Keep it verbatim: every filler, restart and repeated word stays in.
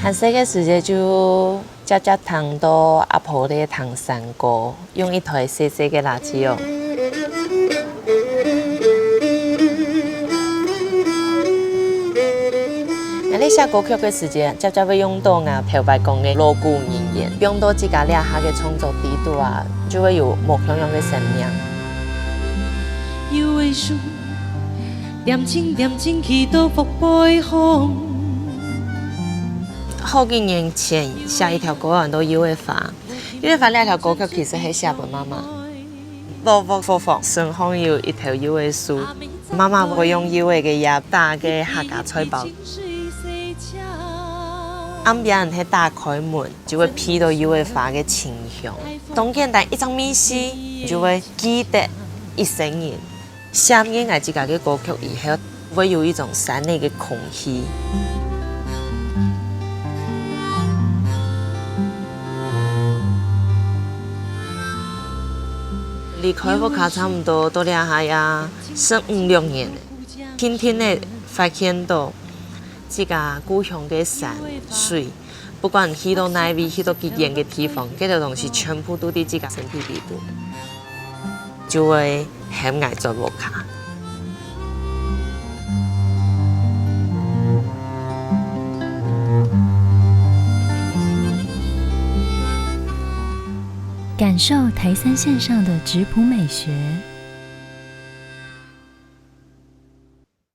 還細个時節就輒輒聽到阿婆咧彈山歌，用一台細細个拉吉哦。𠊎咧寫歌曲个時節，輒輒會用到𠊎頭擺講个老古人言，放到自家這下个創作裡肚啊，就會有無共樣个生命。有的樹，恬靜恬靜去到覆背風。好幾年前寫一條歌安到《幼个花》，《幼个花》這條歌曲其實係寫分媽媽。老屋後方身項有一頭幼个樹，媽媽會用幼个个葉打个客家菜包。暗晡係打開門，就會鼻到幼个花个清香。當簡單一隻味緒，就會記得一生人。 寫入𠊎自家个歌曲以後，會有一種山裡个空氣。離開屋下差毋多到這下也十五六年了，定定仔發現到自家故鄉个山水，不管去到哪位，去到幾遠个地方，這兜東西全部都在自家身體裡肚。 就會喊𠊎轉屋下。感受台三線上的質樸美學，